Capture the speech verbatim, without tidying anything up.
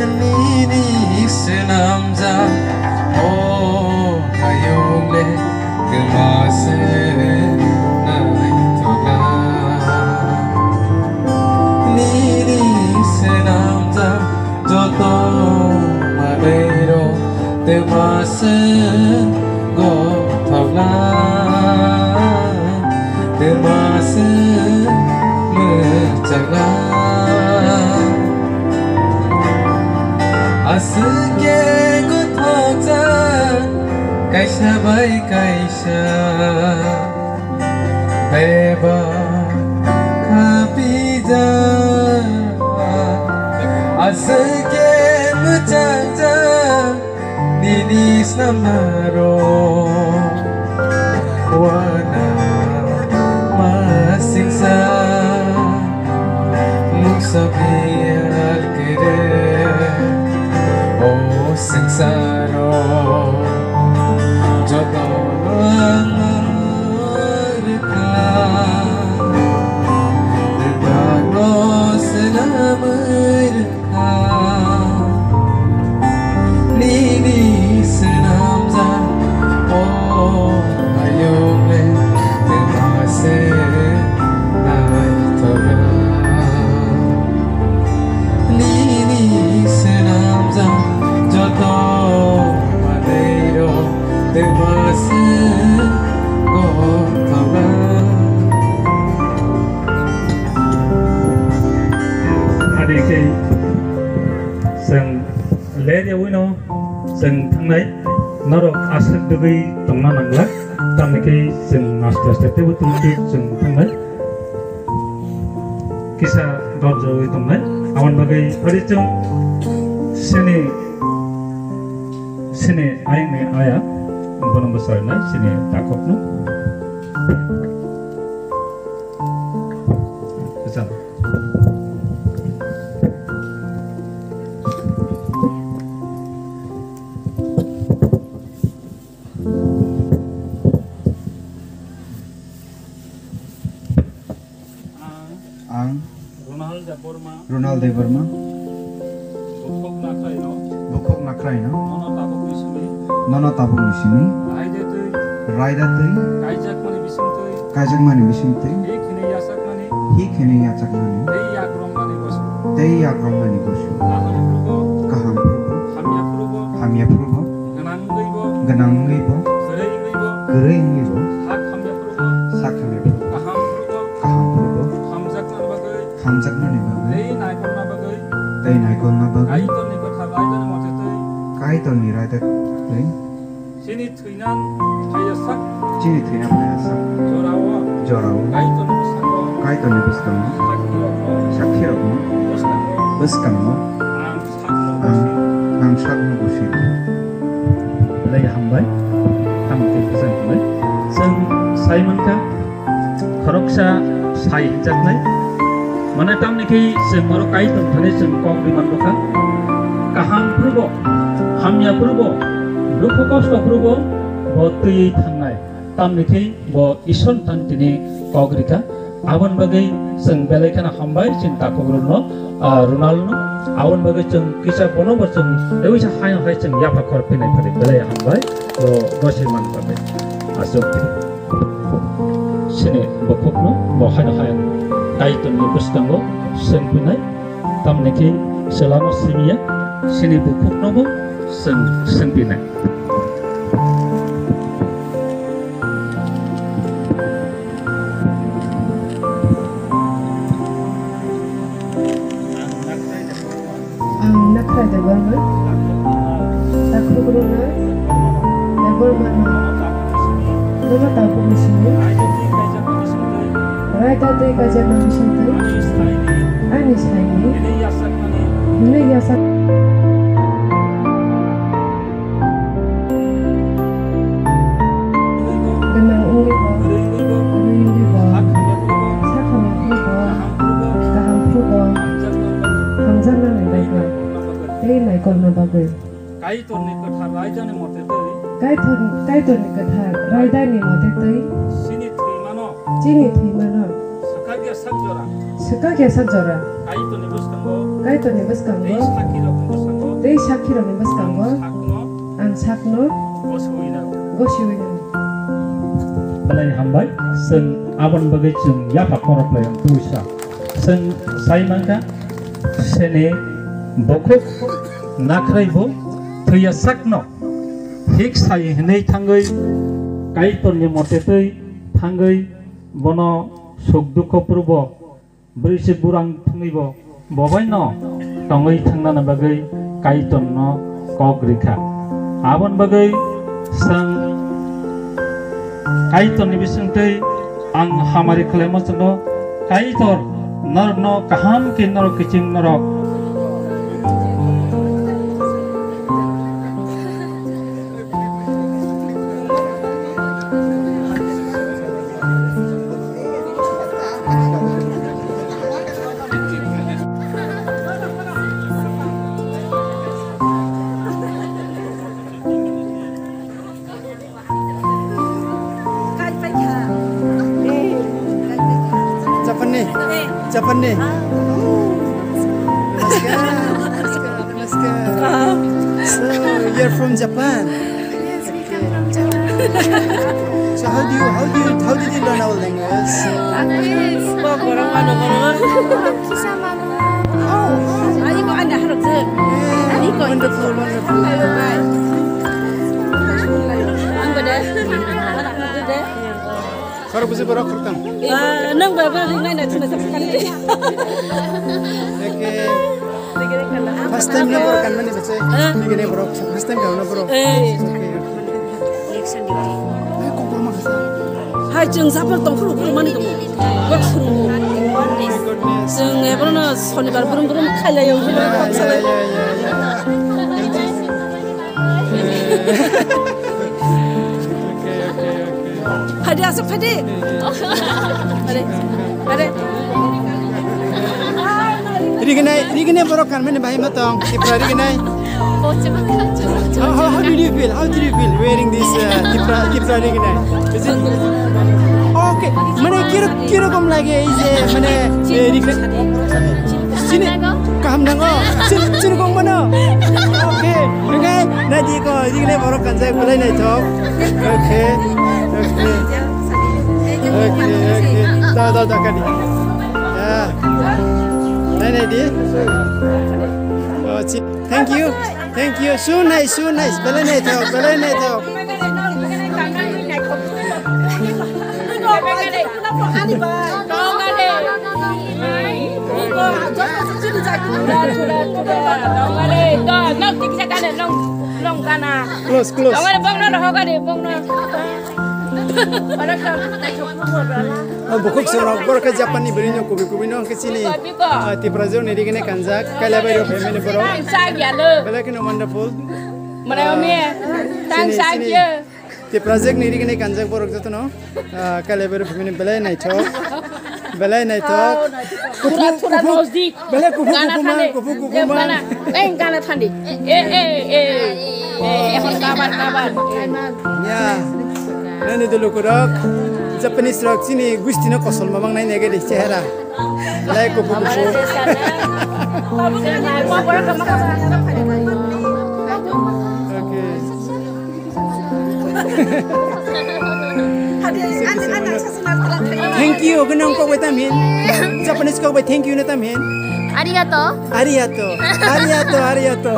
Nini swnamjak o hayung le kwma se naithokha. Nini swnamjak joto manwirok twma se gothokna, twma se mwchangna. Aswk khe gothokjak kaisa bai kaisa bebak khapijak. Aswk khe mwchangjak nini snamnarok. Wana masingsa mungsa biyar kere o swngsaro joto ang rwkha. Rwkha no swnamwi rwkha. Nini swnamjak o hayung le twma se naithokha. Nini swnamjak joto manwirok twma se gothokna. Adi khe chwng ler yaui no chwng thangnai, norok aswk dugwi tongna nangla, tamni khe chwng aste aste teibo tongwi chwng thangnai, kisa dor jorwi tongnai. Aboni bagwi phari chwng sini, sini ayang ni aya, bono bwsarnai sini takhukno. Kwcham. Ang Ronald Debbarma. Ronald Debbarma. Bukhuk nakhraino. Bukhuk nakhraino. Nono tabukni simi. Nono tabukni simi. Raida twi. Raida twi. Kaijakmani bisingtwi. Kaijakmani bisingtwi. Hi khini yachakmani. Hi khini yachakmani. Tei yakromnani gosu. Tei yakromnani gosu. Kaham phurubo. Kaham phurubo. Hamya phurubo. Hamya phurubo. Gwnang wngwibo. Gwnang wngwibo. Kwrwi wngwibo. Kwrwi wngwibo. Sak hamya phurubo. Sak hamya phurubo. Kaham phurubo. Kaham phurubo. Hamjaknani bagwi. Hamjaknani bagwi. Tei naikolna bagwi. Tei naikolna bagwi. Kaitorni kwthar raidani mote twi. Kaitorni raida twi. Chini thwinan phaiya sak. Chini thwinan phaiya sak. Jorao. Jorao. Kaitorni bwskango. Kaitorni bwskango. Sakhirokno. Sakhirokno. Bwskango. Bwskango. Ang sakno. Ang, ang sakno busi. Belai hambai. Tamo khe bwsang hambai. Chwng sai mankha. Khoroksa sai hinjaknai. Mane tamni khe chwng oro kai tongthani chwng kok ri manbokha. Kaham phurubo, hamya phurubo, dukhu kosto phurubo, bo twiwi thangnai. Tamni khe bo Isor thani tini kok rikha. Aboni bagwi chwng belai kheno hambai chini takhukrokno, ah, Ronaldno. Aboni bagwi chwng kisa bono bo chwng teiwisa haino hai chwng yapha khor phinai phari belai hambai. Bo gosoi man bagwi. Aswk. Sini bukhukno bo haino hai Kaitorni bwskango swngphinai, tamni khe chwlano simiya, sini bukhuknobo swng-, swngphinai. Ang Nakhrai Debbarma. Takhukrokno Debbarmano nono tabukni simi. Raida twi kaijakma bisingtwi. Ani saini hwnwi yachak gwnang wngwi bo, kwrwi wngwi bo, sakhamya phuru bo, kaham phuru bo, hamjaknani bagwi tei naikolna bagwi. Kaitorni kwthar raidani mote twi. Kaitor, Kaitorni kwthar raidani mote twi. Chini thwimano. Chini thwimano. Swkakya sak jora. Swkakya sak jora. Kaitorni bwskango. Kaitorni bwskango. Tei sakhirokni bwskango. Tei sakhirokni bwskango. Ang sakno. Ang sakno. Gosiwi nago. Gosiwi nago. Belai hambai, chwng aboni bagwi chwng yapha khorok lai ang tuisa. Chwng sai mankha, sene bukhuk nakhrai bo thwiya sakno hik sai hwnwi thangwi Kaitorni mote twi thangwi bono suk dukho phurubo bwrwi se burang thwngwi bo bobaino tongwi thangnani bagwi Kaitorno kok rikha. Aboni bagwi chwng Kaitorni bisingtwi ang hamari khlaima chwngno Kaitor norokno kaham khe norok kiching norok. Japanni. Japanni. Namaskar. Namaskar. Namaskar. So, you're from Japan? Yes, we come from Japan. So how do you, how do you, how did you learn our language? Like this. Oh, oh. Yeah, wonderful, wonderful. Khorok buji borok khoroktham. Ah, nang ba ba ring nai na chuna sa kan. Eke. First time na borok kan mani bache. Eh? Nigene borok first time kan na borok. Eh. Okay, okay. Hai kok borok ma khasa. Hai chwng sapal tong khuru khuru mani kamo. Bor khuru. Oh my goodness. Chwng ebro na sonibar burum burum khailai yo. Yeah, yeah, yeah, yeah, yeah. Okay, okay, okay. Phadi, aswk phadi. Are, are. Riginai, riginai borok kanmani bahai ma tong, Tripura riginai. How, how, how did you feel? How did you feel wearing this, uh, Tripura, Tripura riginai? Is it okay? Mane kiro, kirokom lage ei je, mane, eh, riginai. Sini, kaham nango. Sini, sini kong mano. Okay, riginai, naidi ko, riginai borok kanjak, belai naithok. Okay, okay. Okay, okay. Da, da, da, kani. Ya. Nai, nai, di. Oh, chi-, thank you. Thank you. So nice, so nice. Belai naithok, belai naithok. Close, close. Oh, bukhuk sorok, borok khe Japan ni bwrwi no kubui kubui no hwnkhe chini, ah, Tiprajwk ni riginai kanjak, Kailaibari o family borok. Belai kheno wonderful. Tiprajwk ni riginai kanjak borok jotono, ah, Kailaibari o family belai naithok. Belai naithok. Thura, thura nojdik. Belai kuphur kuphur ma, kuphur kuphur ma. Gana thandi. Eh, eh, eh. Eh, ekhon kabar, kabar. Ya. Nani dulu kurok. Japanese rok chini gusti no kosol mamang nai nege di chehera. Belai kuphur kuphur. Okay. Thank you, gwnang kok bai tam hin. Japanese kok bai thank you na tam hin. Arigato. Arigato. Arigato, arigato.